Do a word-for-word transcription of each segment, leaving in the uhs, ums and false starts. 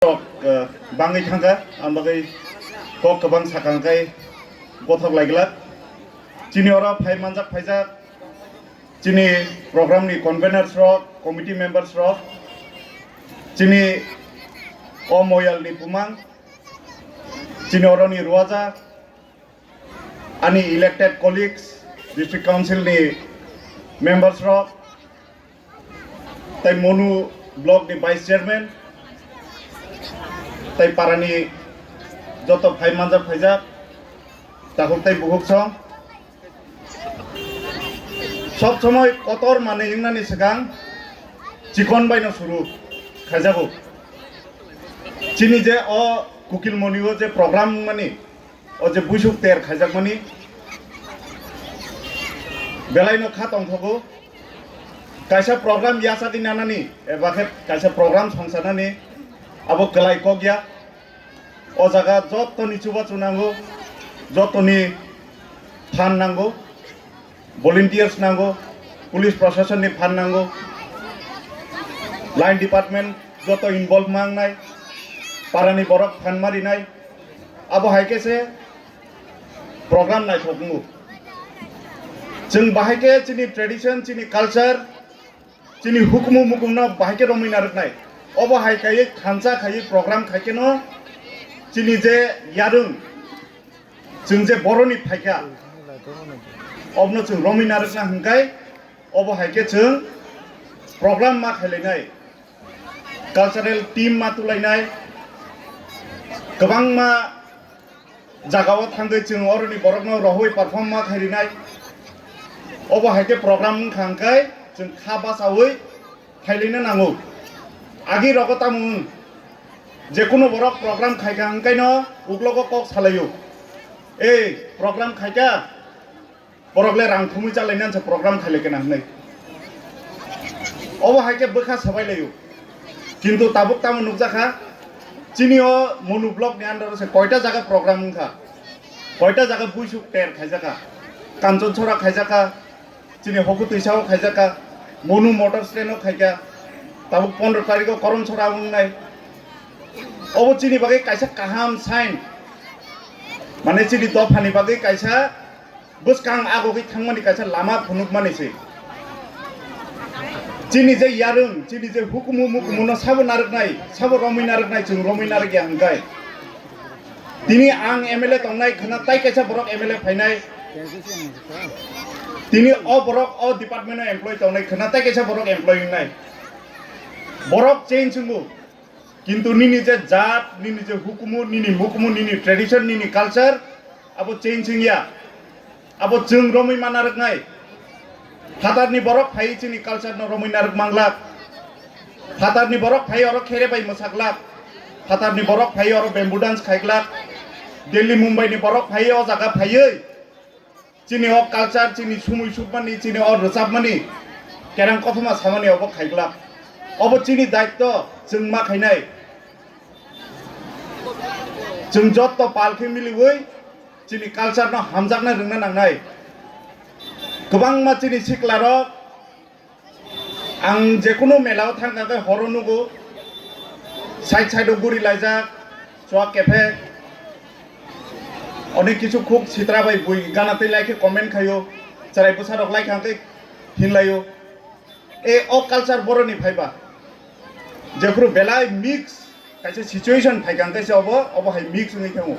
rok, eh, bangwi thangkha, ang bagwi kok kwbang sakang kai gothok laiglak. Chini oro phai manjak phaijak, chini program ni conveners rok, committee members rok, chini o moyal ni bumang, chini oro ni ruaja, ani elected colleagues, district council ni members rok, tai Monu block ni vice chairman, tai para ni joto phai manjak phaijak, takhuk tai bukhuk song. Sob somoi kotor manwi wngnani swkang chikon bai no suru khaijago. Chini je o Kukil Moni o je program mani, o je buisuk ter khaijakmani belai no kha tongthogo. Kaisa program yachagwi nanani eba khe kaisa program songsanani abo kwlai kok ya. O jaga jottoni chubachu nango, jottoni phan nango, volunteers nango, police proshasonni phan nango, line department joto involve mangnai, parani borok phan marinai, abo hai khe se program naithok wngo. Chwng bahai khe chini tradition, chini culture, chini hukumu mukumno bahai khe romwi narwknai. Obo hai khaiwi thansa khaiwi program khai kheno chini je yarwng, chwng je boroni phaikha, obno chwng romwi narwkna hwnkhe obo hai khe chwng program ma khailainai. Cultural team ma tulainai, kwbangma jagao thangwi chwng oroni borokno rohoi perform ma khairinai. Obo hai khe program wngkha hwnkhe chwng kha bachaui khailaina nango. Agi rogo tamo wng, jekunu borok program khaikha hwnkhaino uklogo kok salaio, "Ei, program khaikha, borok le rang thumwi chalainani se program khailai kena," hwnwi. Obo hai khe bwkha sabai laio. Kintu tabuk tamo nukjakha, chini o Monu block ni under o se koita jaga program wngkha, koita jaga buisuk ter khaijakha, Kanchonchora khaijakha, chini Hokutwisa o khaijakha, Monu motor stand o khaikha, tabuk pondro tarikh o Koromchora wngnai. Obo chini bagwi kaisa kaham sign, mane chini dophani bagwi kaisa bwskang agogwi thangmani kaisa lama phunukmani se. Chini je yarwng, chini je hukumu mukumu no sabo narwknai, sabo romwi narwknai, chwng romwi narwkya hwnkhe. Tini ang M L A tongnai khwna tai kaisa borok M L A phainai. Tini o borok o department o employee tongnai khwna tai kaisa borok employee wngnai. Borok change wngo. Kintu nini je jat, nini je hukumu, nini mukumu, nini tradition, nini culture, abo change wngya. Abo chwng romwi mana rwknai. Phatarni borok phaiwi chini culture no romwi narwk manglak. Phatarni borok phaiwi oro khere bai mwsaklak. Phatarni borok phaiwi oro bamboo dance khaiklak. Delhi, Mumbai ni borok phaiwi o jaga phaiwi chini o culture, chini sumui sukmani, chini o rwchapmani, kerang kothoma samani obo khaiglak. Obo chini daitto, chwng ma khainai. Chwng jotto pal khe miliwi chini culture no hamjakna rwngna nangnai. Kwbangma chini siklarok, ang jekunu mela o thangkha khe horo nugo, side side o guri laijak, chuak kephek, onek kisu khuk sitra bai bui gana tei lai khe comment khaio, chwrai bwsa rok lai kha khe hinlaio. E o culture boroni phaiba, jephuru belai mix kaisa situation phaikha hwnkhe se obo, obo hai mix wngwi thango,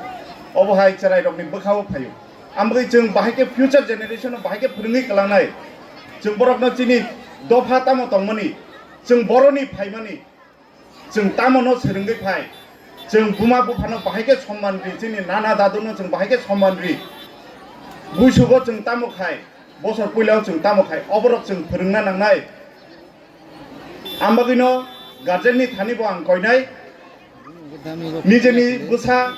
obo hai chwrairokni bwkhao phaio. Amogwi chwng bahai khe future generation no bahai khe phwrwngwi kwlangnai, chwng borokno chini dopha tamo tongmani, chwng boroni phaimani, chwng tamo no swrwngwi phai, chwng buma buphano bahai khe somman ri, chini nana daduno chwng bahai khe somman ri, buisugo chwng tamo khai, bosor puilao chwng tamo khai, oborok chwng phwrwngna nangnai. Ang bagwino guardian ni thani bo ang koinai, nijeni bwsa,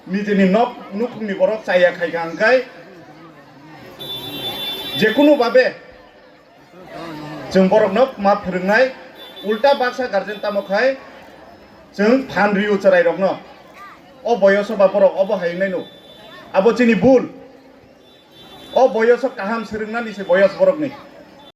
nijeni nok nukhungni borok chaya khaikha hwnkhe, jekunu babe chwng borokno ma phwrwngnai, ulta baksa guardian tamo khai chwng phan rio chwrairokno. O boyoso ba borok obo hai wngnai no, abo chini bul. O boyoso kaham swrwngnani se boyos borokni.